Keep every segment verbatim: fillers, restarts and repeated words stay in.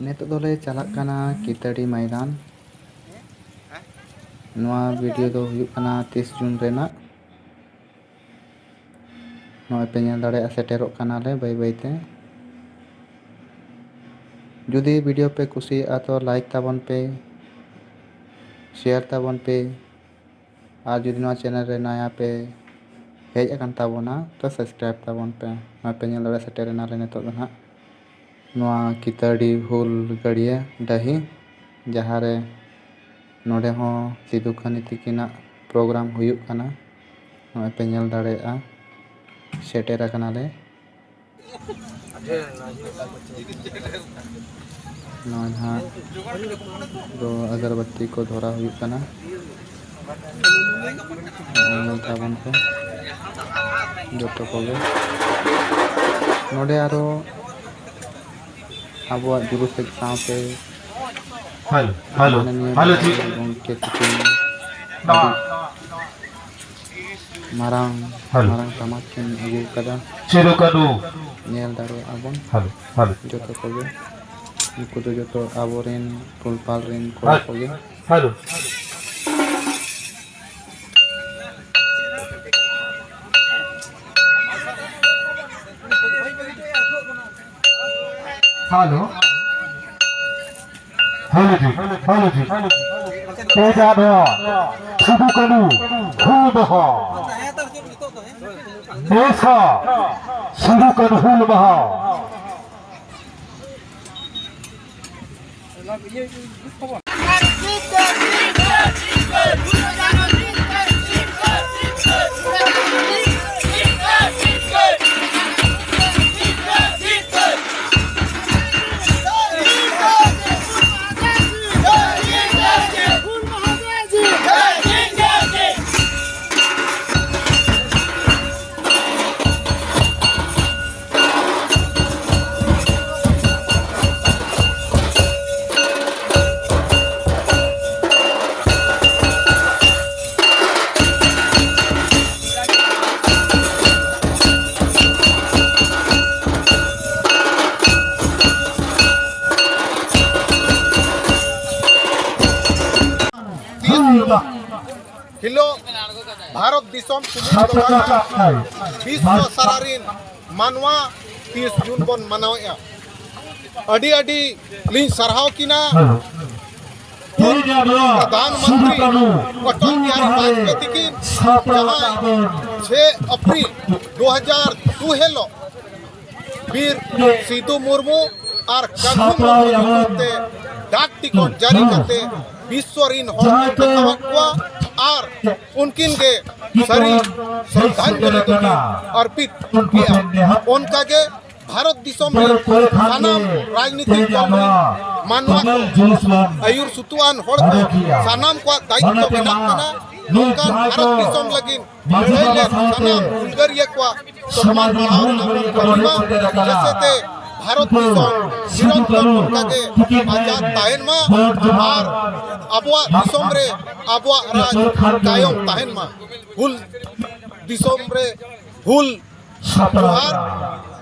ᱱᱤᱛᱚᱜ ᱫᱚᱞᱮ ᱪᱟᱞᱟᱜ ᱠᱟᱱᱟ ᱠᱤᱛᱟᱹᱲᱤ ᱢᱚᱭᱫᱟᱱ᱾ ᱱᱚᱣᱟ ᱵᱷᱤᱰᱤᱭᱳ ᱫᱚ ᱦᱩᱭᱩᱜ ᱠᱟᱱᱟ ᱛᱤᱥ ᱡᱩᱱ ᱨᱮᱱᱟᱜ᱾ ᱱᱚᱜᱼᱚᱭ ᱯᱮ ᱧᱮᱞ ᱫᱟᱲᱮᱭᱟᱜᱼᱟ, ᱥᱮᱴᱮᱨᱚᱜ ᱠᱟᱱᱟᱞᱮ ᱵᱟᱹᱭ ᱵᱟᱹᱭ ᱛᱮ᱾ ᱡᱩᱫᱤ ᱵᱷᱤᱰᱤᱭᱳ ᱯᱮ ᱠᱩᱥᱤᱭᱟᱜᱼᱟ ᱛᱚ ᱞᱟᱭᱤᱠ ᱛᱟᱵᱚᱱ ᱯᱮ, ᱥᱮᱭᱟᱨ ᱛᱟᱵᱚᱱ ᱯᱮ, ᱟᱨ ᱡᱩᱫᱤ ᱱᱚᱣᱟ ᱪᱮᱱᱮᱞ ᱨᱮ ᱱᱟᱭᱟ ᱯᱮ ᱦᱮᱡ ᱟᱠᱟᱱ ᱛᱟᱵᱚᱱᱟ ᱛᱚ ᱥᱟᱵᱥᱠᱨᱟᱭᱤᱵ ᱛᱟᱵᱚᱱ ᱯᱮ᱾ ᱱᱚᱜᱼᱚᱭ ᱯᱮ ᱧᱮᱞ ᱫᱟᱲᱮᱭᱟᱜᱼᱟ, ᱥᱮᱴᱮᱨ ᱮᱱᱟᱞᱮ ᱱᱤᱛᱚᱜ ᱫᱚ ᱱᱟᱦᱟᱜ ᱱᱚᱣᱟ ᱠᱤᱛᱟᱹᱲᱤ ᱦᱩᱞ ᱜᱟᱹᱲᱭᱟᱹ ᱰᱟᱹᱦᱤ, ᱡᱟᱦᱟᱸ ᱨᱮ ᱱᱚᱰᱮ ᱦᱚᱸ ᱥᱤᱫᱩ ᱠᱟᱹᱱᱦᱩ ᱛᱤᱠᱤᱱᱟᱜ ᱯᱨᱳᱜᱨᱟᱢ ᱦᱩᱭᱩᱜ ᱠᱟᱱᱟ᱾ ᱱᱚᱜᱼᱚᱭ ᱯᱮ ᱧᱮᱞ ᱫᱟᱲᱮᱭᱟᱜᱼᱟ, ᱥᱮᱴᱮᱨ ᱟᱠᱟᱱᱟᱞᱮ᱾ ᱱᱚᱜᱼᱚᱭ ᱱᱟᱦᱟᱜ ᱫᱚ ᱟᱜᱚᱨᱵᱟᱹᱛᱤ ᱠᱚ ᱫᱷᱚᱨᱟᱣ ᱦᱩᱭᱩᱜ ᱠᱟᱱᱟ᱾ ᱱᱚᱜᱼᱚᱭ ᱧᱮᱞ ᱛᱟᱵᱚᱱ ᱯᱮ ᱡᱚᱛᱚ ᱠᱚᱜᱮ᱾ ᱱᱚᱰᱮ ᱟᱨᱚ ᱟᱵᱚᱣᱟᱜ ᱡᱩᱞᱩᱥ ᱞᱟᱹᱜᱤᱫ ᱥᱟᱶᱛᱮ ᱦᱮᱞᱳ, ᱦᱮᱞᱳ, ᱢᱟᱱᱚᱱᱤᱭᱚ ᱦᱮᱞᱳ, ᱴᱷᱤᱠ᱾ ᱜᱚᱢᱠᱮ ᱛᱟᱹᱠᱤᱱ ᱱᱚᱣᱟ ᱟᱹᱰᱤ ᱢᱟᱨᱟᱝ, ᱦᱮᱞᱳ᱾ ᱢᱟᱨᱟᱝ ᱴᱟᱢᱟᱠ ᱠᱤᱱ ᱟᱹᱜᱩ ᱠᱟᱫᱟ᱾ ᱥᱤᱫᱩ ᱠᱟᱹᱱᱦᱩ᱾ ᱧᱮᱞ ᱫᱟᱲᱮᱭᱟᱜᱼᱟ ᱵᱚᱱ ᱦᱮᱞᱳ, ᱦᱮᱞᱳ᱾ ᱡᱚᱛᱚ ᱠᱚᱜᱮ᱾ ᱩᱱᱠᱩ ᱫᱚ ᱡᱚᱛᱚ ᱟᱵᱚᱨᱮᱱ ᱯᱷᱩᱞᱯᱟᱞ ᱨᱮᱱ ᱠᱚᱲᱟ ᱦᱮᱞᱳ, ᱠᱚᱜᱮ᱾ ᱦᱮᱞᱳ᱾ ᱦᱮᱞᱳ᱾ ᱦᱮᱞᱳ ᱡᱤ, ᱦᱮᱞᱳ ᱡᱤ᱾ ᱛᱮᱦᱮᱧ ᱱᱚᱣᱟ ᱥᱤᱫᱩ ᱠᱟᱹᱱᱦᱩ ᱦᱩᱞ ᱢᱟᱦᱟ᱾ ᱱᱮᱥᱟ ᱥᱤᱫᱩ ᱠᱟᱹᱱᱦᱩ ᱦᱩᱞ ᱢᱟᱦᱟ᱾ ᱦᱤᱞᱳᱜ ᱵᱷᱟᱨᱚᱛ ᱫᱤᱥᱚᱢ ᱥᱩᱢᱩᱝ ᱫᱚ ᱵᱟᱝ, ᱵᱤᱥᱥᱚ ᱥᱟᱨᱟ ᱨᱤᱱ ᱢᱟᱱᱣᱟ ᱛᱤᱥ ᱡᱩᱱ ᱵᱚᱱ ᱢᱟᱱᱟᱣᱮᱫᱼᱟ᱾ ᱟᱹᱰᱤ ᱟᱹᱰᱤ ᱞᱤᱧ ᱥᱟᱨᱦᱟᱣ ᱠᱤᱱᱟ ᱯᱨᱚᱫᱷᱟᱱ ᱢᱚᱱᱛᱨᱤ ᱚᱴᱚᱞ ᱵᱤᱦᱟᱨᱤ ᱵᱟᱡᱽᱯᱮᱭᱤ ᱛᱤᱠᱤᱱ, ᱡᱟᱦᱟᱸᱭ ᱪᱷᱮ ᱮᱯᱨᱤᱞ ᱫᱩ ᱦᱟᱡᱟᱨ ᱫᱩ ᱦᱤᱞᱳᱜ ᱵᱤᱨ ᱥᱤᱫᱩ ᱢᱩᱨᱢᱩ ᱟᱨ ᱠᱟᱹᱱᱦᱩ ᱢᱩᱨᱢᱩ ᱧᱩᱛᱩᱢ ᱛᱮ ᱰᱟᱠ ᱴᱤᱠᱚᱴ ᱡᱟᱹᱨᱤ ᱠᱟᱛᱮ ᱵᱤᱥᱥᱚ ᱨᱤᱱ ᱦᱚᱲ ᱠᱚ ᱫᱮᱠᱷᱟᱣᱮᱫ ᱠᱚᱣᱟ ᱟᱨ ᱩᱱᱠᱤᱱ ᱜᱮ ᱥᱟᱹᱨᱤ ᱥᱨᱚᱫᱷᱟᱧᱡᱚᱞᱤ ᱫᱚᱠᱤᱱ ᱟᱨᱯᱤᱛ ᱠᱮᱜᱼᱟ᱾ ᱚᱱᱠᱟᱜᱮ ᱵᱷᱟᱨᱚᱛ ᱫᱤᱥᱚᱢ ᱨᱮ ᱥᱟᱱᱟᱢ ᱨᱟᱡᱽᱱᱤᱛᱤᱠ ᱫᱚᱞ ᱨᱮᱱ ᱢᱟᱱᱣᱟ ᱠᱚ, ᱟᱹᱭᱩᱨ ᱥᱩᱛᱩᱜ ᱟᱱ ᱦᱚᱲ ᱠᱚ, ᱥᱟᱱᱟᱢ ᱠᱚᱣᱟᱜ ᱫᱟᱭᱤᱛᱛᱚ ᱢᱮᱱᱟᱜ ᱠᱟᱱᱟ ᱱᱚᱝᱠᱟᱱ ᱵᱷᱟᱨᱚᱛ ᱫᱤᱥᱚᱢ ᱞᱟᱹᱜᱤᱫ ᱞᱟᱹᱲᱦᱟᱹᱭ ᱞᱮᱫ ᱥᱟᱱᱟᱢ ᱦᱩᱞᱜᱟᱹᱨᱤᱭᱟᱹ ᱠᱚᱣᱟᱜ ᱥᱚᱢᱢᱟᱱ ᱵᱟᱲᱦᱟᱣ ᱨᱮᱱᱟᱜ ᱵᱚᱱ ᱠᱟᱹᱢᱤ ᱢᱟ, ᱡᱮᱥᱮ ᱛᱮ ᱵᱷᱟᱨᱚᱛ ᱫᱤᱥᱚᱢ ᱱᱤᱨᱚᱱᱛᱚᱨ ᱱᱚᱝᱠᱟ ᱜᱮ ᱟᱡᱟᱫ ᱛᱟᱦᱮᱱ ᱢᱟ ᱟᱨ ᱟᱵᱚᱣᱟᱜ ᱫᱤᱥᱚᱢ ᱨᱮ ᱟᱵᱚᱣᱟᱜ ᱨᱟᱡᱽ ᱠᱟᱭᱚᱢ ᱛᱟᱦᱮᱱ ᱢᱟ᱾ ᱦᱩᱞ ᱫᱤᱥᱚᱢ ᱨᱮ ᱦᱩᱞ ᱡᱚᱦᱟᱨ᱾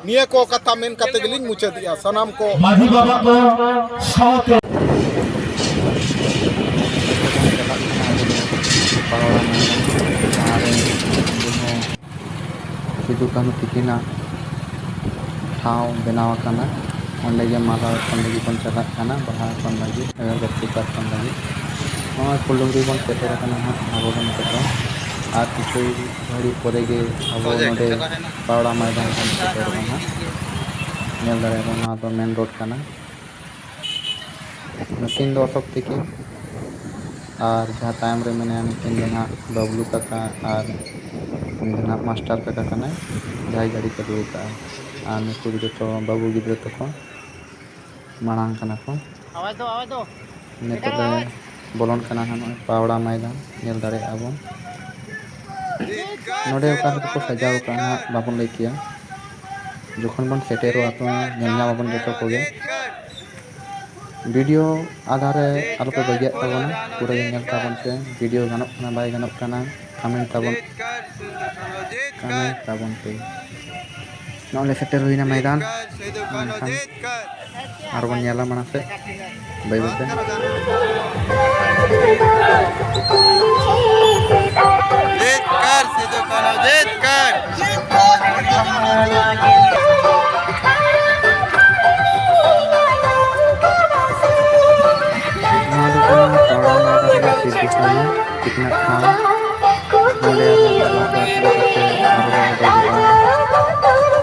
ᱱᱤᱭᱟᱹ ᱠᱚ ᱠᱟᱛᱷᱟ ᱢᱮᱱ ᱠᱟᱛᱮ ᱜᱮᱞᱤᱧ ᱢᱩᱪᱟᱹᱫᱮᱜᱼᱟ᱾ ᱥᱟᱱᱟᱢ ᱠᱚ ᱢᱟᱹᱡᱷᱤ ᱵᱟᱵᱟ ᱠᱚ ᱥᱟᱶᱛᱮ ᱥᱤᱫᱩ ᱠᱟᱹᱱᱦᱩ ᱛᱤᱠᱤᱱᱟᱜ ᱴᱷᱟᱶ ᱵᱮᱱᱟᱣ ᱟᱠᱟᱱᱟ᱾ ᱚᱸᱰᱮ ᱜᱮ ᱢᱟᱞᱟ ᱚᱨᱯᱚᱱ ᱞᱟᱹᱜᱤᱫ ᱵᱚᱱ ᱪᱟᱞᱟᱜ ᱠᱟᱱᱟ, ᱵᱟᱦᱟ ᱚᱨᱯᱚᱱ ᱞᱟᱹᱜᱤᱫ, ᱟᱜᱚᱨᱵᱟᱛᱤ ᱠᱚ ᱚᱨᱯᱚᱱ ᱞᱟᱹᱜᱤᱫ᱾ ᱱᱚᱜᱼᱚᱭ ᱯᱷᱩᱞᱰᱩᱝᱨᱤ ᱵᱚᱱ ᱥᱮᱴᱮᱨ ᱟᱠᱟᱱᱟ ᱦᱟᱸᱜ ᱟᱵᱚ ᱫᱚ ᱱᱤᱛᱚᱜ ᱫᱚ᱾ ᱟᱨ ᱠᱤᱪᱷᱩ ᱜᱷᱟᱹᱲᱤ ᱯᱚᱨᱮ ᱜᱮ ᱟᱵᱚ ᱱᱚᱰᱮ ᱯᱟᱣᱲᱟ ᱢᱚᱭᱫᱟᱱ ᱵᱚᱱ ᱥᱮᱴᱮᱨᱚᱜᱼᱟ ᱦᱟᱸᱜ᱾ ᱧᱮᱞ ᱫᱟᱲᱮᱭᱟᱜᱼᱟ ᱵᱚᱱ, ᱱᱚᱣᱟ ᱫᱚ ᱢᱮᱱ ᱨᱳᱰ ᱠᱟᱱᱟ᱾ ᱱᱩᱠᱤᱱ ᱫᱚ ᱚᱥᱳᱠ ᱛᱤᱠᱤᱱ, ᱟᱨ ᱡᱟᱦᱟᱸ ᱛᱟᱭᱚᱢ ᱨᱮ ᱢᱮᱱᱟᱭᱟ ᱱᱩᱠᱤᱱ ᱫᱚ ᱱᱟᱦᱟᱜ ᱵᱟᱹᱵᱞᱩ ᱠᱟᱠᱟ, ᱟᱨ ᱩᱱᱤ ᱫᱚ ᱱᱟᱦᱟᱜ ᱢᱟᱥᱴᱟᱨ ᱠᱟᱠᱟ ᱠᱟᱱᱟᱭ, ᱡᱟᱦᱟᱸᱭ ᱜᱟᱹᱰᱤ ᱪᱟᱹᱞᱩ ᱟᱠᱟᱫᱼᱟ᱾ ᱟᱨ ᱱᱩᱠᱩ ᱫᱚ ᱡᱚᱛᱚ ᱵᱟᱹᱵᱩ ᱜᱤᱫᱽᱨᱟᱹ ᱛᱟᱠᱚ ᱢᱟᱲᱟᱝ ᱠᱟᱱᱟ ᱠᱚ᱾ ᱱᱤᱛᱚᱜ ᱞᱮ ᱵᱚᱞᱚᱱ ᱠᱟᱱᱟ ᱱᱟᱦᱟᱜ ᱱᱚᱜᱼᱚᱭ ᱯᱟᱣᱲᱟ ᱢᱚᱭᱫᱟᱱ, ᱧᱮᱞ ᱫᱟᱲᱮᱭᱟᱜᱼᱟ ᱵᱚᱱ᱾ ᱱᱚᱰᱮ ᱚᱠᱟ ᱞᱮᱠᱟ ᱠᱚ ᱥᱟᱡᱟᱣ ᱟᱠᱟᱫᱼᱟ ᱱᱟᱦᱟᱜ ᱵᱟᱵᱚᱱ ᱞᱟᱹᱭ ᱠᱮᱭᱟ᱾ ᱡᱚᱠᱷᱚᱱ ᱵᱚᱱ ᱥᱮᱴᱮᱨᱚᱜᱼᱟ ᱛᱚ ᱧᱮᱞ ᱧᱟᱢ ᱟᱵᱚᱱ ᱡᱚᱛᱚ ᱠᱚᱜᱮ᱾ ᱵᱷᱤᱰᱤᱭᱳ ᱟᱫᱷᱟ ᱨᱮ ᱟᱞᱚᱯᱮ ᱵᱟᱹᱜᱤᱭᱟᱜ ᱛᱟᱵᱚᱱᱟ, ᱯᱩᱨᱟᱹ ᱜᱮ ᱧᱮᱞ ᱛᱟᱵᱚᱱ ᱯᱮ᱾ ᱵᱷᱤᱰᱤᱭᱳ ᱜᱟᱱᱚᱜ ᱠᱟᱱᱟ ᱵᱟᱭ ᱜᱟᱱᱚᱜ ᱠᱟᱱᱟ ᱠᱚᱢᱮᱱᱴ ᱛᱟᱵᱚᱱ, ᱠᱚᱢᱮᱱᱴ ᱛᱟᱵᱚᱱ ᱯᱮ᱾ ᱱᱚᱜᱼᱚᱭ ᱞᱮ ᱥᱮᱴᱮᱨ ᱦᱩᱭᱱᱟ ᱢᱚᱭᱫᱟᱱ᱾ ᱢᱮᱱᱠᱷᱟᱱ ᱟᱨᱵᱚᱱ ᱧᱮᱞᱟ ᱢᱟᱲᱟᱝ ᱥᱮᱫ᱾ ᱵᱟᱹᱭ ᱵᱟᱹᱭ ᱛᱮ᱾ ᱡᱤᱛᱠᱟᱹᱨ ᱥᱤᱫᱩ ᱠᱟᱹᱱᱦᱩ ᱡᱤᱛᱠᱟᱹᱨ᱾ ᱱᱚᱣᱟ ᱫᱚ ᱠᱟᱱᱟ ᱯᱟᱣᱲᱟ ᱢᱟᱭᱫᱟᱱ ᱨᱮᱱᱟᱜ ᱥᱤᱫᱩ ᱠᱟᱹᱱᱦᱩ ᱛᱤᱠᱤᱱᱟᱜ ᱴᱷᱟᱶ᱾ ᱱᱚᱰᱮ ᱟᱵᱚ ᱵᱚᱸᱜᱟ ᱠᱚ ᱟᱹᱛᱩ ᱠᱟᱛᱮ ᱟᱨᱵᱚ ᱚᱰᱚᱠᱚᱜᱼᱟ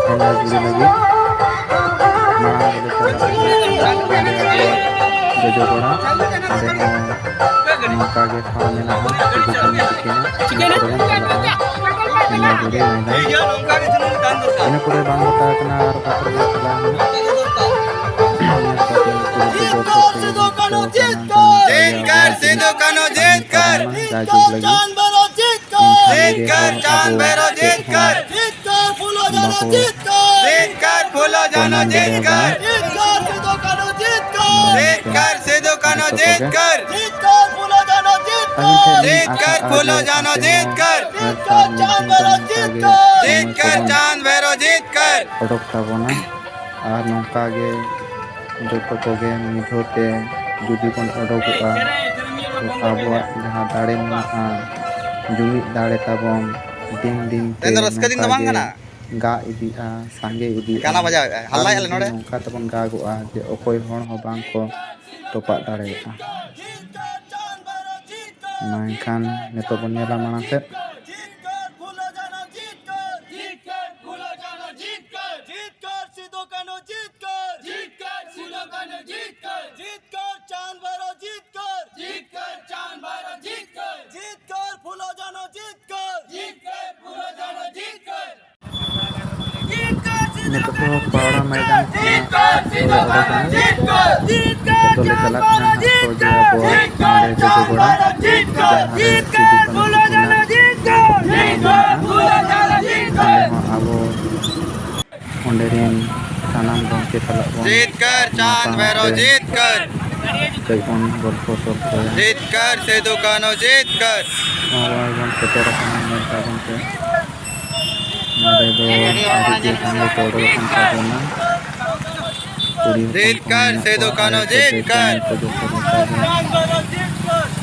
ᱵᱚᱸᱜᱟ ᱵᱩᱨᱩ ᱞᱟᱹᱜᱤᱫ᱾ ᱢᱟᱲᱟᱝ ᱨᱮᱞᱮ ᱪᱟᱞᱟᱜᱼᱟ ᱱᱚᱰᱮ ᱟᱵᱚᱣᱟᱜ ᱡᱚᱡᱚ ᱜᱚᱲᱟ, ᱚᱸᱰᱮ ᱦᱚᱸ ᱱᱚᱝᱠᱟ ᱜᱮ ᱴᱷᱟᱶ ᱢᱮᱱᱟᱜᱼᱟ ᱥᱤᱫᱩ ᱠᱟᱹᱱᱦᱩ ᱛᱤᱠᱤᱱᱟᱜ᱾ ᱤᱱᱟᱹ ᱯᱚᱨᱮ ᱵᱚᱱ ᱪᱟᱞᱟᱜᱼᱟ ᱵᱚᱸᱜᱟ ᱵᱩᱨᱩ ᱢᱟᱭᱫᱟᱱ᱾ ᱤᱱᱟᱹ ᱯᱚᱨᱮ ᱵᱟᱝ ᱜᱚᱴᱟ ᱟᱠᱟᱱᱟ ᱟᱨ ᱚᱠᱟ ᱠᱚᱨᱮ ᱵᱚᱱ ᱪᱟᱞᱟᱜᱼᱟ ᱦᱟᱸᱜ᱾ ᱧᱮᱞ ᱠᱟᱜ ᱵᱚᱱ ᱠᱩᱲᱤ ᱠᱚ ᱫᱚ ᱠᱚ ᱠᱩᱲᱤ ᱠᱚ ᱠᱟᱱᱟ ᱠᱟᱱᱟ ᱡᱤᱛᱠᱟᱹᱨ ᱥᱤᱫᱩ ᱠᱟᱹᱱᱦᱩ ᱡᱤᱛᱠᱟᱹᱨ᱾ ᱡᱟᱭᱡᱩᱜᱽ ᱞᱟᱹᱜᱤᱫ᱾ ᱮᱱᱠᱷᱟᱱ ᱜᱮ ᱡᱤᱛᱠᱟᱹᱨ ᱪᱟᱸᱫ ᱵᱷᱟᱭᱨᱚ ᱡᱤᱛᱠᱟᱹᱨ᱾ ᱡᱤᱛᱠᱟᱹᱨ ᱯᱷᱩᱞᱚ ᱡᱷᱟᱱᱚ ᱡᱤᱛᱠᱟᱹᱨ᱾ ᱡᱤᱛᱠᱟᱹᱨ ᱪᱟᱸᱫ ᱵᱷᱟᱭᱨᱚ ᱡᱤᱛᱠᱟᱹᱨ᱾ ᱡᱤᱛᱠᱟᱹᱨ ᱯᱷᱩᱞᱚ ᱡᱷᱟᱱᱚ ᱵᱟᱠᱚ ᱡᱤᱛᱠᱟᱹᱨ᱾ ᱡᱤᱛᱠᱟᱹᱨ ᱯᱷᱩᱞᱚ ᱡᱷᱟᱱᱚ ᱡᱤᱛᱠᱟᱹᱨ᱾ ᱡᱤᱛᱠᱟᱹᱨ ᱥᱤᱫᱩ ᱠᱟᱹᱱᱦᱩ ᱡᱤᱛᱠᱟᱹᱨ᱾ ᱡᱤᱛᱠᱟᱨ ᱥᱤᱫᱩ ᱠᱟᱹᱱᱦᱩ ᱡᱤᱛᱠᱟᱨ᱾ ᱡᱤᱛᱠᱟᱨ ᱯᱷᱩᱞᱚ ᱡᱷᱟᱱᱚ ᱡᱤᱛᱠᱟᱨ᱾ ᱟᱹᱵᱤᱱ ᱴᱷᱮᱱ ᱞᱤᱧ ᱡᱤᱛᱠᱟᱨ ᱟᱥᱟᱜᱼᱟ ᱯᱷᱩᱞᱚ ᱡᱮ ᱡᱷᱟᱱᱚ ᱟᱯᱮ ᱦᱚᱸ ᱡᱤᱛᱠᱟᱨ᱾ ᱦᱟᱨ ᱥᱟᱞ ᱡᱤᱛᱠᱟᱨ ᱢᱤᱫ ᱫᱤᱱ ᱫᱚ ᱪᱟᱸᱫ ᱱᱚᱝᱠᱟ ᱵᱷᱟᱭᱨᱚ ᱜᱮ ᱡᱤᱛᱠᱟᱨ᱾ ᱥᱚᱢᱚᱭ ᱡᱤᱛᱠᱟᱨ ᱠᱚᱵᱚᱱ ᱪᱟᱸᱫ ᱵᱷᱟᱭᱨᱚ ᱡᱤᱛᱠᱟᱨ᱾ ᱚᱰᱚᱠ ᱛᱟᱵᱚᱱᱟ᱾ ᱟᱨ ᱱᱚᱝᱠᱟ ᱜᱮ ᱡᱚᱛᱚ ᱠᱚᱜᱮ ᱢᱤᱫ ᱫᱷᱟᱣ ᱛᱮ ᱡᱩᱫᱤ ᱵᱚᱱ ᱚᱰᱚᱠᱚᱜᱼᱟ, ᱛᱚ ᱟᱵᱚᱣᱟᱜ ᱡᱟᱦᱟᱸ ᱫᱟᱲᱮ ᱢᱮᱱᱟᱜᱼᱟ, ᱡᱩᱢᱤᱫ ᱫᱟᱲᱮ ᱛᱟᱵᱚᱱ ᱫᱤᱱ ᱫᱤᱱ ᱛᱮ ᱛᱮᱦᱮᱧ ᱫᱚ ᱨᱟᱹᱥᱠᱟᱹ ᱫᱤᱱ ᱫᱚ ᱱᱚᱝᱠᱟ ᱵᱟᱝ ᱜᱮ ᱠᱟᱱᱟ᱾ ᱜᱟᱜ ᱤᱫᱤᱜᱼᱟ, ᱥᱟᱸᱜᱮ ᱤᱫᱤᱜᱼᱟ᱾ ᱜᱟᱱᱟ ᱵᱟᱡᱟᱣᱮᱫᱼᱟᱭ, ᱟᱨ ᱦᱟᱞᱞᱟᱭᱮᱫᱼᱟ ᱞᱮ ᱡᱩᱫᱤ ᱱᱚᱰᱮ᱾ ᱱᱚᱝᱠᱟ ᱛᱮᱵᱚᱱ ᱜᱟᱜᱚᱜᱼᱟ ᱡᱮ ᱚᱠᱚᱭ ᱦᱚᱲ ᱦᱚᱸ ᱵᱟᱝ ᱠᱚ ᱛᱚᱯᱟᱜ ᱫᱟᱲᱮᱭᱟᱜᱼᱟ᱾ ᱢᱟ ᱮᱱᱠᱷᱟᱱ ᱱᱤᱛᱚᱜ ᱵᱚᱱ ᱧᱮᱞᱟ ᱢᱟᱲᱟᱝ ᱥᱮᱫ᱾ ᱡᱤᱛᱠᱟᱹᱨ ᱯᱷᱩᱞᱚ ᱡᱷᱟᱱᱚ ᱡᱤᱛᱠᱟᱹᱨ᱾ ᱡᱤᱛᱠᱟᱹᱨ ᱯᱷᱩᱞᱚ ᱡᱷᱟᱱᱚ ᱡᱤᱛᱠᱟᱹᱨ᱾ ᱡᱤᱛᱠᱟᱹᱨ ᱥᱤᱫᱩ ᱠᱟᱹᱱᱦᱩ ᱡᱤᱛᱠᱟᱹᱨ᱾ ᱡᱤᱛᱠᱟᱹᱨ ᱥᱤᱫᱩ ᱠᱟᱹᱱᱦᱩ ᱡᱤᱛᱠᱟᱹᱨ᱾ ᱡᱤᱛᱠᱟᱹᱨ ᱪᱟᱸᱫ ᱵᱷᱟᱭᱨᱚ ᱡᱤᱛᱠᱟᱹᱨ᱾ ᱡᱤᱛᱠᱟᱹᱨ ᱪᱟᱸᱫ ᱵᱷᱟᱭᱨᱚ ᱡᱤᱛᱠᱟᱹᱨ᱾ ᱡᱤᱛᱠᱟᱹᱨ ᱯᱷᱩᱞᱚ ᱡᱷᱟᱱᱚ ᱡᱤᱛᱠᱟᱹᱨ᱾ ᱡᱤᱛᱠᱟᱹᱨ ᱯᱷᱩᱞᱚ ᱡᱷᱟᱱᱚ ᱡᱤᱛᱠᱟᱹᱨ᱾ ᱱᱤᱛᱚᱜ ᱫᱚ ᱯᱟᱣᱲᱟ ᱢᱚᱭᱫᱟᱱ ᱠᱷᱚᱱᱟᱜ ᱞᱮ ᱚᱰᱚᱠ ᱮᱱᱟ᱾ ᱱᱤᱛᱚᱜ ᱫᱚᱞᱮ ᱪᱟᱞᱟᱜ ᱠᱟᱱᱟ ᱦᱟᱸᱜ ᱥᱚᱡᱷᱮ ᱟᱵᱚᱣᱟᱜ ᱱᱚᱰᱮ ᱡᱚᱡᱚ ᱜᱚᱲᱟ, ᱡᱟᱦᱟᱸ ᱨᱮ ᱥᱤᱫᱩ ᱠᱟᱹᱱᱦᱩ ᱛᱟᱹᱠᱤᱱᱟᱜ ᱴᱷᱟᱶ ᱢᱮᱱᱟᱜᱼᱟ᱾ ᱚᱸᱰᱮ ᱦᱚᱸ ᱟᱵᱚ ᱚᱸᱰᱮ ᱨᱮᱱ ᱥᱟᱱᱟᱢ ᱜᱚᱢᱠᱮ ᱥᱟᱞᱟᱜ ᱵᱚᱱ ᱡᱤᱛᱠᱟᱹᱨ ᱪᱟᱸᱫ ᱧᱟᱯᱟᱢ ᱵᱷᱟᱭᱨᱚ ᱛᱮ ᱡᱤᱛᱠᱟᱹᱨ᱾ ᱠᱟᱹᱡ ᱵᱚᱱ ᱜᱚᱞᱯᱷᱚ ᱥᱚᱞᱯᱷᱚᱭᱟ᱾ ᱡᱤᱛᱠᱟᱹᱨ ᱥᱤᱫᱩ ᱠᱟᱹᱱᱦᱩ ᱡᱤᱛᱠᱟᱹᱨ᱾ ᱱᱚᱜᱼᱚᱭ ᱵᱚᱱ ᱥᱮᱴᱮᱨ ᱟᱠᱟᱱᱟ, ᱧᱮᱞ ᱛᱟᱵᱚᱱ ᱯᱮ᱾ ᱱᱚᱰᱮ ᱫᱚ ᱟᱹᱰᱤ ᱜᱮ ᱥᱟᱸᱜᱮ ᱠᱚ ᱚᱰᱚᱠ ᱟᱠᱟᱱ ᱛᱟᱵᱚᱱᱟ᱾ ᱠᱩᱲᱤ ᱦᱚᱯᱚᱱ ᱠᱚ ᱡᱤᱛᱠᱟᱹᱨ ᱢᱮᱱᱟᱜ ᱥᱤᱫᱩ ᱠᱚᱣᱟ, ᱠᱟᱹᱱᱦᱩ ᱟᱨ ᱡᱚᱛᱚ ᱡᱤᱛᱠᱟᱹᱨ᱾ ᱡᱚᱛᱚ ᱞᱮᱠᱟ ᱜᱮ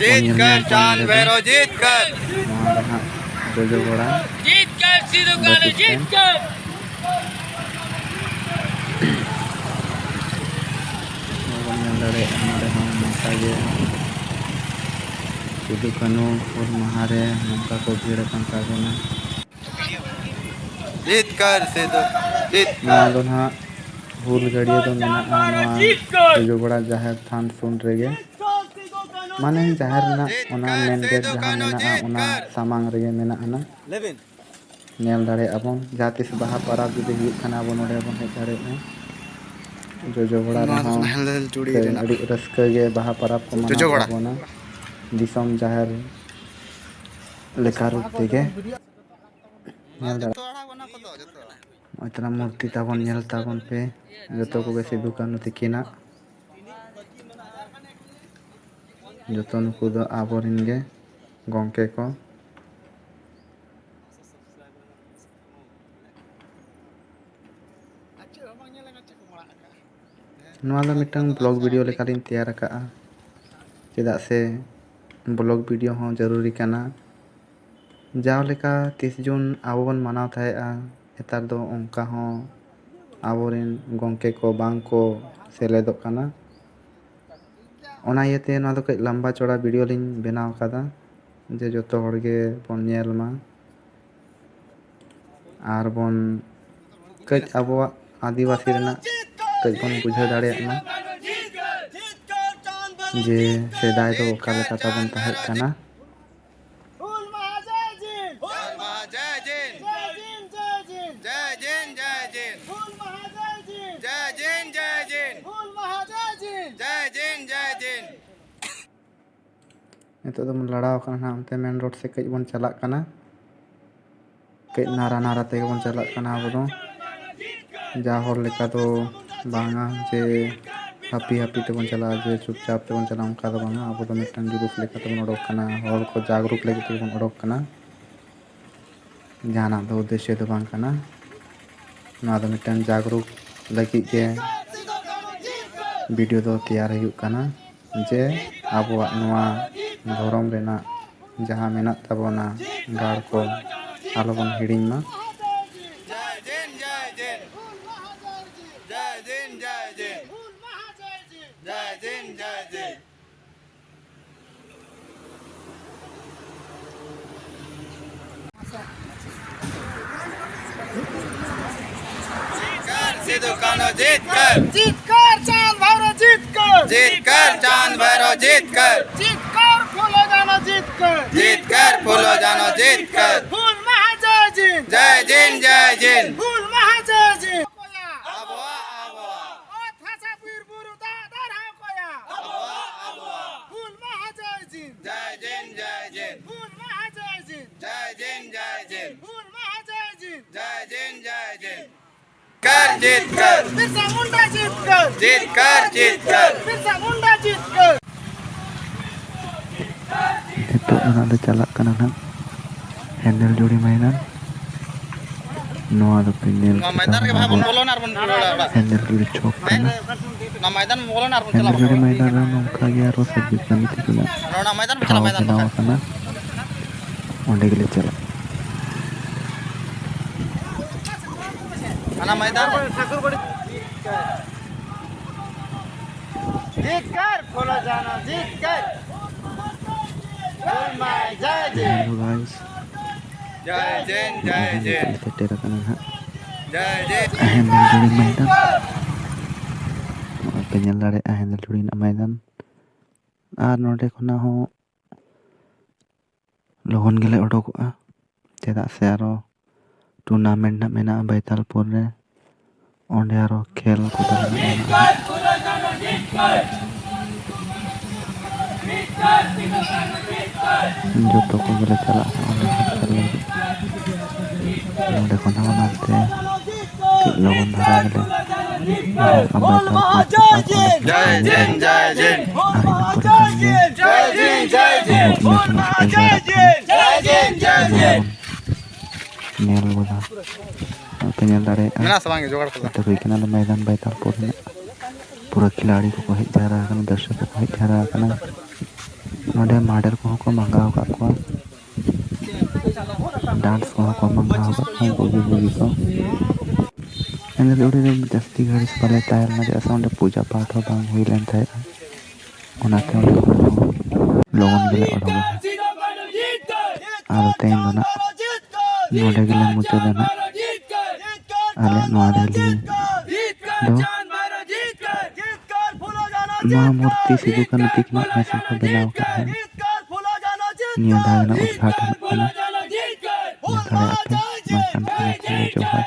ᱵᱚᱱ ᱧᱮᱞ ᱡᱤᱛᱠᱟᱹᱨ ᱧᱟᱢ ᱠᱚᱣᱟ ᱪᱟᱸᱫ ᱱᱚᱰᱮ ᱫᱚ᱾ ᱵᱷᱟᱭᱨᱚ ᱡᱤᱛᱠᱟᱹᱨ᱾ ᱡᱚᱡᱚ ᱜᱚᱲᱟ ᱡᱤᱛᱠᱟᱨ ᱥᱤᱫᱩ ᱠᱟᱹᱱᱦᱩ ᱵᱟᱹᱛᱤ ᱴᱷᱮᱱ᱾ ᱡᱤᱛᱠᱟᱨ᱾ ᱱᱚᱣᱟ ᱵᱚᱱ ᱧᱮᱞ ᱫᱟᱲᱮᱭᱟᱜᱼᱟ, ᱱᱚᱰᱮ ᱦᱚᱸ ᱱᱚᱝᱠᱟ ᱜᱮ ᱥᱤᱫᱩ ᱠᱟᱹᱱᱦᱩ ᱦᱩᱞ ᱢᱟᱦᱟ ᱨᱮ ᱱᱚᱝᱠᱟ ᱠᱚ ᱵᱷᱤᱲ ᱟᱠᱟᱱ ᱛᱟᱵᱚᱱᱟ᱾ ᱡᱤᱛᱠᱟᱨ ᱥᱤᱫᱩ, ᱡᱤᱛᱠᱟᱨ᱾ ᱱᱚᱣᱟ ᱫᱚ ᱱᱟᱦᱟᱜ ᱦᱩᱞ ᱜᱟᱹᱲᱭᱟᱹ ᱫᱚ ᱢᱮᱱᱟᱜᱼᱟ ᱱᱚᱣᱟ ᱡᱚᱡᱚ ᱜᱚᱲᱟ ᱡᱟᱦᱮᱨ ᱛᱷᱟᱱ ᱥᱩᱨ ᱨᱮᱜᱮ᱾ ᱢᱟᱱᱮ ᱡᱟᱦᱮᱨ ᱨᱮᱱᱟᱜ ᱚᱱᱟ ᱢᱮᱱ ᱜᱮᱴ ᱡᱟᱦᱟᱸ ᱢᱮᱱᱟᱜᱼᱟ, ᱚᱱᱟ ᱥᱟᱢᱟᱝ ᱨᱮᱜᱮ ᱢᱮᱱᱟᱜ ᱟᱱᱟ᱾ ᱧᱮᱞ ᱫᱟᱲᱮᱭᱟᱜᱼᱟ ᱵᱚᱱ, ᱡᱟᱦᱟᱸ ᱛᱤᱥ ᱵᱟᱦᱟ ᱯᱚᱨᱚᱵᱽ ᱡᱩᱫᱤ ᱦᱩᱭᱩᱜ ᱠᱷᱟᱱ, ᱟᱵᱚ ᱱᱚᱰᱮ ᱵᱚᱱ ᱦᱮᱡ ᱫᱟᱲᱮᱭᱟᱜᱼᱟ᱾ ᱡᱚᱡᱚ ᱜᱚᱲᱟ ᱨᱮᱦᱚᱸ ᱥᱮ ᱟᱹᱰᱤ ᱨᱟᱹᱥᱠᱟᱹ ᱜᱮ ᱵᱟᱦᱟ ᱯᱚᱨᱚᱵᱽ ᱠᱚ ᱢᱟᱱᱟᱣ ᱛᱟᱵᱚᱱᱟ, ᱫᱤᱥᱚᱢ ᱡᱟᱦᱮᱨ ᱞᱮᱠᱟ ᱨᱩᱯ ᱛᱮᱜᱮ᱾ ᱧᱮᱞ ᱫᱟᱲᱮᱭᱟᱜᱼᱟ᱾ ᱱᱚᱜᱼᱚᱭ ᱛᱟᱨᱟ ᱢᱩᱨᱛᱤ ᱛᱟᱵᱚᱱ, ᱧᱮᱞ ᱛᱟᱵᱚᱱ ᱯᱮ, ᱡᱚᱛᱚ ᱠᱚᱜᱮ ᱥᱤᱫᱩ ᱠᱟᱹᱱᱦᱩ ᱛᱤᱠᱤᱱᱟᱜ᱾ ᱡᱚᱛᱚ ᱱᱩᱠᱩ ᱫᱚ ᱟᱵᱚᱨᱮᱱ ᱜᱮ ᱜᱚᱢᱠᱮ ᱠᱚ᱾ ᱱᱚᱣᱟ ᱫᱚ ᱢᱤᱫᱴᱟᱝ ᱵᱞᱚᱜ ᱵᱷᱤᱰᱤᱭᱳ ᱞᱮᱠᱟᱞᱤᱧ ᱛᱮᱭᱟᱨ ᱟᱠᱟᱫᱼᱟ, ᱪᱮᱫᱟᱜ ᱥᱮ ᱵᱞᱚᱜ ᱵᱷᱤᱰᱤᱭᱳ ᱦᱚᱸ ᱡᱟᱹᱨᱩᱨᱤ ᱠᱟᱱᱟ᱾ ᱡᱟᱣ ᱞᱮᱠᱟ ᱛᱤᱥ ᱡᱩᱱ ᱟᱵᱚ ᱵᱚᱱ ᱢᱟᱱᱟᱣ ᱛᱟᱦᱮᱸᱫᱼᱟ, ᱱᱮᱛᱟᱨ ᱫᱚ ᱚᱱᱠᱟ ᱦᱚᱸ ᱟᱵᱚᱨᱮᱱ ᱜᱚᱢᱠᱮ ᱠᱚ ᱵᱟᱝ ᱠᱚ ᱥᱮᱞᱮᱫᱚᱜ ᱠᱟᱱᱟ᱾ ᱚᱱᱟ ᱤᱭᱟᱹᱛᱮ ᱱᱚᱣᱟ ᱫᱚ ᱠᱟᱹᱡ ᱞᱟᱢᱵᱟ ᱪᱚᱲᱟ ᱵᱷᱤᱰᱤᱭᱳ ᱞᱤᱧ ᱵᱮᱱᱟᱣ ᱟᱠᱟᱫᱟ, ᱡᱮ ᱡᱚᱛᱚ ᱦᱚᱲ ᱜᱮ ᱵᱚᱱ ᱧᱮᱞ ᱢᱟ ᱟᱨ ᱵᱚᱱ ᱠᱟᱹᱡ ᱟᱵᱚᱣᱟᱜ ᱟᱹᱫᱤᱵᱟᱹᱥᱤ ᱨᱮᱱᱟᱜ ᱠᱟᱹᱡ ᱵᱚᱱ ᱵᱩᱡᱷᱟᱹᱣ ᱫᱟᱲᱮᱭᱟᱜ ᱢᱟ, ᱡᱮ ᱥᱮᱫᱟᱭ ᱫᱚ ᱚᱠᱟ ᱞᱮᱠᱟ ᱛᱟᱵᱚᱱ ᱛᱟᱦᱮᱸ ᱠᱟᱱᱟ᱾ ᱦᱩᱞ ᱢᱟᱦᱟ ᱡᱟᱭ ᱡᱤᱱ᱾ ᱦᱩᱞ ᱢᱟᱦᱟ ᱡᱟᱭ ᱡᱤᱱ᱾ ᱡᱟᱭ ᱡᱤᱱ, ᱡᱟᱭ ᱡᱤᱱ᱾ ᱡᱟᱭ ᱡᱤᱱ, ᱡᱟᱭ ᱡᱤᱱ᱾ ᱦᱩᱞ ᱢᱟᱦᱟ ᱡᱟᱭ ᱡᱤᱱ᱾ ᱡᱟᱭ ᱡᱤᱱ, ᱡᱟᱭ ᱡᱤᱱ᱾ ᱦᱩᱞ ᱢᱟᱦᱟ ᱡᱟᱭ ᱡᱤᱱ᱾ ᱡᱟᱭ ᱡᱤᱱ, ᱡᱟᱭ ᱡᱤᱱ᱾ ᱱᱤᱛᱚᱜ ᱫᱚᱵᱚᱱ ᱞᱟᱲᱟᱣ ᱟᱠᱟᱱᱟ ᱱᱟᱦᱟᱜ, ᱚᱱᱛᱮ ᱢᱮᱱ ᱨᱳᱰ ᱥᱮᱫ ᱠᱟᱹᱡ ᱵᱚᱱ ᱪᱟᱞᱟᱜ ᱠᱟᱱᱟ᱾ ᱠᱟᱹᱡ ᱱᱟᱨᱟ ᱱᱟᱨᱟ ᱛᱮᱜᱮ ᱵᱚᱱ ᱪᱟᱞᱟᱜ ᱠᱟᱱᱟ ᱟᱵᱚ ᱫᱚ᱾ ᱡᱟ ᱦᱚᱲ ᱞᱮᱠᱟ ᱫᱚ ᱵᱟᱝᱟ ᱡᱮ ᱦᱟᱹᱯᱤ ᱦᱟᱹᱯᱤ ᱛᱮᱵᱚᱱ ᱪᱟᱞᱟᱜᱼᱟ, ᱡᱮ ᱪᱩᱯᱪᱟᱯ ᱛᱮᱵᱚᱱ ᱪᱟᱞᱟᱜᱼᱟ, ᱚᱱᱠᱟ ᱫᱚ ᱵᱟᱝᱟ᱾ ᱟᱵᱚ ᱫᱚ ᱢᱤᱫᱴᱟᱝ ᱡᱩᱞᱩᱥ ᱞᱮᱠᱟ ᱛᱮᱵᱚᱱ ᱚᱰᱚᱠ ᱠᱟᱱᱟ, ᱦᱚᱲ ᱠᱚ ᱡᱟᱜᱽᱨᱩᱠ ᱞᱟᱹᱜᱤᱫ ᱛᱮᱜᱮ ᱵᱚᱱ ᱚᱰᱚᱠ ᱠᱟᱱᱟ᱾ ᱡᱟᱦᱟᱱᱟᱜ ᱫᱚ ᱩᱫᱽᱫᱮᱥᱥᱚ ᱫᱚ ᱵᱟᱝ ᱠᱟᱱᱟ᱾ ᱱᱚᱣᱟ ᱫᱚ ᱢᱤᱫᱴᱟᱝ ᱡᱟᱜᱽᱨᱩᱠ ᱞᱟᱹᱜᱤᱫ ᱜᱮ ᱵᱷᱤᱰᱤᱭᱳ ᱫᱚ ᱛᱮᱭᱟᱨ ᱦᱩᱭᱩᱜ ᱠᱟᱱᱟ, ᱡᱮ ᱟᱵᱚᱣᱟᱜ ᱱᱚᱣᱟ ᱫᱷᱚᱨᱚᱢ ᱨᱮᱱᱟᱜ ᱡᱟᱦᱟᱸ ᱢᱮᱱᱟᱜ ᱛᱟᱵᱚᱱᱟ, ᱜᱟᱲ ᱠᱚ ᱟᱞᱚᱵᱚᱱ ᱦᱤᱲᱤᱧ ᱢᱟ᱾ ᱡᱟᱭ ᱡᱤᱱ, ᱡᱟᱭ ᱡᱤᱱ᱾ ᱡᱟᱭ ᱡᱤᱱ, ᱡᱟᱭ ᱡᱤᱱ᱾ ᱡᱟᱭ ᱡᱤᱱ, ᱡᱟᱭ ᱡᱤᱱ᱾ ᱡᱤᱛᱠᱟᱨ ᱥᱤᱫᱩ ᱠᱟᱹᱱᱦᱩ ᱡᱤᱛᱠᱟᱨ᱾ ᱡᱤᱛᱠᱟᱨ ᱪᱟᱸᱫ ᱵᱷᱟᱭᱨᱚ ᱡᱤᱛᱠᱟᱨ᱾ ᱡᱤᱛᱠᱟᱨ ᱪᱟᱸᱫ ᱵᱷᱟᱭᱨᱚ ᱡᱤᱛᱠᱟᱨ᱾ ᱡᱤᱛᱠᱟᱨ ᱯᱷᱩᱞᱳ ᱡᱷᱟᱱᱳ ᱡᱤᱛᱠᱟᱨ᱾ ᱡᱤᱛᱠᱟᱨ ᱯᱷᱩᱞᱳ ᱡᱷᱟᱱᱳ ᱡᱤᱛᱠᱟᱨ᱾ ᱦᱩᱞ ᱢᱟᱦᱟ ᱡᱟᱭ ᱡᱤᱱ᱾ ᱡᱟᱭ ᱡᱤᱱ, ᱡᱟᱭ ᱡᱤᱱ᱾ ᱦᱩᱞ ᱢᱟᱦᱟ ᱡᱟᱭ ᱡᱤᱱ᱾ ᱟᱵᱚᱣᱟᱜ, ᱟᱵᱚᱣᱟᱜ᱾ ᱚᱛ ᱦᱟᱥᱟ ᱵᱤᱨ ᱵᱩᱨᱩ ᱫᱟᱜ ᱫᱟᱨᱦᱟᱣ ᱠᱚᱭᱟ᱾ ᱟᱵᱚᱣᱟᱜ, ᱟᱵᱚᱣᱟᱜ᱾ ᱦᱩᱞ ᱢᱟᱦᱟ ᱡᱟᱭ ᱡᱤᱱ᱾ ᱡᱟᱭ ᱡᱤᱱ, ᱡᱟᱭ ᱡᱤᱱ᱾ ᱦᱩᱞ ᱢᱟᱦᱟ ᱡᱟᱭ ᱡᱤᱱ᱾ ᱡᱟᱭ ᱡᱤᱱ, ᱡᱟᱭ ᱡᱤᱱ᱾ ᱦᱩᱞ ᱢᱟᱦᱟ ᱡᱟᱭ ᱡᱤᱱ᱾ ᱡᱟᱭ ᱡᱤᱱ, ᱡᱟᱭ ᱡᱤᱱ᱾ ᱡᱤᱛᱠᱟᱨ, ᱡᱤᱛᱠᱟᱨ᱾ ᱵᱤᱨᱥᱟ ᱢᱩᱱᱰᱟ ᱡᱤᱛᱠᱟᱨ᱾ ᱡᱤᱛᱠᱟᱨ, ᱡᱤᱛᱠᱟᱨ᱾ ᱵᱤᱨᱥᱟ ᱢᱩᱱᱰᱟ ᱡᱤᱛᱠᱟᱨ᱾ ᱱᱤᱛᱚᱜ ᱫᱚ ᱱᱟᱜ ᱞᱮ ᱪᱟᱞᱟᱜ ᱠᱟᱱᱟ ᱱᱟᱜ ᱦᱮᱸᱫᱮᱞ ᱡᱩᱲᱤ ᱢᱚᱭᱫᱟᱱ᱾ ᱱᱚᱣᱟ ᱫᱚᱯᱮ ᱧᱮᱞ ᱱᱚᱣᱟ ᱠᱮᱫᱟ, ᱢᱚᱭᱫᱟᱱ ᱨᱮᱜᱮ ᱱᱚᱣᱟ ᱵᱷᱟᱭ ᱵᱚᱱ ᱫᱚ ᱵᱚᱞᱚᱱᱟ ᱟᱨ ᱵᱚᱱ ᱨᱩᱣᱟᱹᱲᱟ ᱚᱲᱟᱜ᱾ ᱦᱮᱸᱫᱮᱞ ᱡᱩᱲᱤ ᱪᱷᱚᱠ ᱠᱟᱱᱟ᱾ ᱱᱚᱣᱟ ᱢᱚᱭᱫᱟᱱ ᱵᱚᱞᱚᱱᱟ ᱟᱨ ᱵᱚᱱ ᱦᱮᱸᱫᱮᱞ ᱪᱟᱞᱟᱜᱼᱟ᱾ ᱡᱩᱲᱤ ᱢᱚᱭᱫᱟᱱ ᱨᱮ ᱱᱚᱝᱠᱟ ᱜᱮ ᱟᱨᱚ ᱥᱟᱹᱵᱡᱤ ᱠᱟᱹᱢᱤ ᱛᱟᱹᱠᱤᱱᱟᱜ ᱱᱚᱣᱟ ᱢᱚᱭᱫᱟᱱ ᱵᱚᱱ ᱴᱷᱟᱶ ᱪᱟᱞᱟᱜᱼᱟ, ᱢᱚᱭᱫᱟᱱ ᱵᱮᱱᱟᱣ ᱵᱚᱱ ᱪᱟᱞᱟᱜᱼᱟ᱾ ᱟᱠᱟᱱᱟ᱾ ᱚᱸᱰᱮ ᱜᱮᱞᱮ ᱪᱟᱞᱟᱜᱼᱟ᱾ ᱦᱟᱱᱟ ᱢᱚᱭᱫᱟᱱ᱾ ᱡᱤᱛᱠᱟᱨ, ᱯᱷᱩᱞᱳ ᱡᱷᱟᱱᱳ ᱡᱤᱛᱠᱟᱨ᱾ ᱦᱩᱞ ᱢᱟᱦᱟ ᱡᱟᱭ ᱡᱤᱱ᱾ Hello guys, ᱡᱟᱭ ᱡᱤᱱ, ᱡᱟᱭ ᱱᱚᱜᱼᱚᱭ ᱡᱤᱱ᱾ ᱱᱤᱛᱚᱜ ᱞᱮ ᱥᱮᱴᱮᱨ ᱟᱠᱟᱱᱟ ᱱᱟᱦᱟᱜ ᱡᱟᱭ ᱡᱤᱱ᱾ ᱦᱮᱸᱫᱮᱞ ᱡᱩᱲᱤ ᱢᱚᱭᱫᱟᱱ᱾ ᱱᱚᱜᱼᱚᱭ ᱯᱮ ᱧᱮᱞ ᱫᱟᱲᱮᱭᱟᱜᱼᱟ ᱦᱮᱸᱫᱮᱞ ᱡᱩᱲᱤ ᱨᱮᱱᱟᱜ ᱢᱚᱭᱫᱟᱱ᱾ ᱟᱨ ᱱᱚᱰᱮ ᱠᱷᱚᱱᱟᱜ ᱦᱚᱸ ᱞᱚᱜᱚᱱ ᱜᱮᱞᱮ ᱚᱰᱚᱠᱚᱜᱼᱟ, ᱪᱮᱫᱟᱜ ᱥᱮ ᱟᱨᱚ tournament ᱱᱟᱜ ᱢᱮᱱᱟᱜᱼᱟ ᱵᱟᱭᱛᱟᱞᱯᱩᱨ ᱨᱮ, ᱚᱸᱰᱮ ᱟᱨᱚ ᱠᱷᱮᱞ ᱠᱚ ᱢᱮᱱᱟᱜᱼᱟ᱾ ᱡᱚᱛᱚ ᱠᱚᱜᱮᱞᱮ ᱪᱟᱞᱟᱜᱼᱟ ᱚᱸᱰᱮ ᱦᱚᱸ ᱠᱷᱮᱞ ᱞᱟᱹᱜᱤᱫ᱾ ᱱᱚᱰᱮ ᱠᱷᱚᱱ ᱦᱚᱸ ᱚᱱᱟᱛᱮ ᱠᱟᱹᱡ ᱞᱚᱜᱚᱱ ᱫᱷᱟᱨᱟ ᱜᱮᱞᱮ ᱩᱰᱩᱠᱚᱜᱼᱟ ᱵᱟᱭᱛᱟᱞᱯᱩᱨ ᱥᱮᱫ ᱟᱨ ᱚᱸᱰᱮ ᱠᱷᱚᱱ ᱡᱟᱭ ᱡᱤᱱ, ᱡᱟᱭ ᱡᱤᱱ᱾ ᱟᱨ ᱤᱱᱟᱹ ᱯᱚᱨᱮ ᱠᱷᱟᱱ ᱜᱮ ᱡᱟᱭ ᱡᱤᱱ, ᱡᱟᱭ ᱡᱤᱱ᱾ ᱟᱵᱚ ᱩᱱᱤᱥᱥᱚ ᱡᱟᱭ ᱡᱤᱱ, ᱡᱟᱭ ᱡᱤᱱ᱾ ᱧᱮᱞ ᱜᱚᱫᱟ᱾ ᱟᱯᱮ ᱧᱮᱞ ᱫᱟᱲᱮᱭᱟᱜᱼᱟ᱾ ᱢᱮᱱᱟᱜᱼᱟ ᱥᱮ ᱵᱟᱝ ᱡᱚᱜᱟᱲ ᱠᱟᱫᱟ? ᱥᱮᱴᱮᱨ ᱦᱩᱭ ᱠᱟᱱᱟ ᱟᱞᱮ ᱢᱚᱭᱫᱟᱱ ᱵᱟᱭᱛᱟᱞᱯᱩᱨ ᱨᱮᱱᱟᱜ᱾ ᱯᱩᱨᱟᱹ ᱠᱷᱤᱞᱟᱲᱤ ᱠᱚᱠᱚ ᱦᱮᱡ ᱡᱟᱣᱨᱟ ᱟᱠᱟᱱᱟ, ᱫᱚᱨᱥᱚᱠ ᱠᱚᱠᱚ ᱦᱮᱡ ᱡᱟᱣᱨᱟ ᱟᱠᱟᱱᱟ᱾ ᱱᱚᱰᱮ ᱢᱟᱰᱮᱨ ᱠᱚᱦᱚᱸ ᱠᱚ ᱢᱟᱸᱜᱟᱣ ᱟᱠᱟᱫ ᱠᱚᱣᱟ᱾ ᱰᱟᱱᱥ ᱠᱚᱦᱚᱸ ᱠᱚ ᱢᱟᱸᱜᱟᱣ ᱟᱠᱟᱫ ᱠᱚᱣᱟ ᱵᱩᱜᱤ ᱵᱩᱜᱤ ᱠᱚ᱾ ᱮᱱᱦᱤᱞᱳᱜ ᱫᱚ ᱡᱟᱹᱥᱛᱤ ᱜᱷᱟᱹᱲᱤᱡ ᱵᱟᱞᱮ ᱛᱟᱦᱮᱸ ᱞᱮᱱᱟ, ᱪᱮᱫᱟᱜ ᱥᱮ ᱚᱸᱰᱮ ᱯᱩᱡᱟᱹ ᱯᱟᱴ ᱦᱚᱸ ᱵᱟᱝ ᱦᱩᱭ ᱞᱮᱱ ᱛᱟᱦᱮᱸᱫᱼᱟ᱾ ᱚᱱᱟᱛᱮ ᱚᱸᱰᱮ ᱠᱷᱚᱱ ᱫᱚ ᱞᱚᱜᱚᱱ ᱜᱮᱞᱮ ᱚᱰᱚᱠᱮᱱᱟ᱾ ᱟᱫᱚ ᱛᱮᱦᱮᱧ ᱫᱚ ᱱᱟᱜ ᱱᱚᱰᱮ ᱜᱮᱞᱮ ᱢᱩᱪᱟᱹᱫᱟ ᱱᱟᱜ ᱟᱞᱮ ᱱᱚᱣᱟ ᱨᱮᱞᱤ ᱫᱚ᱾ ᱱᱚᱣᱟ ᱢᱩᱨᱛᱤ ᱥᱤᱫᱩ ᱠᱟᱹᱱᱦᱩ ᱛᱤᱠᱤᱱᱟᱜ ᱢᱮᱥᱟ ᱠᱚ ᱵᱮᱱᱟᱣ ᱟᱠᱟᱫᱼᱟ᱾ ᱱᱤᱭᱟᱹ ᱫᱷᱟᱣ ᱨᱮᱱᱟᱜ ᱩᱫᱽᱜᱷᱟᱴᱚᱱ ᱠᱟᱱᱟ᱾ ᱧᱮᱞ ᱫᱟᱲᱮᱭᱟᱜ ᱯᱮ, ᱢᱟ ᱮᱱᱠᱷᱟᱱ ᱥᱟᱱᱟᱢ ᱠᱚᱜᱮ ᱡᱚᱦᱟᱨ᱾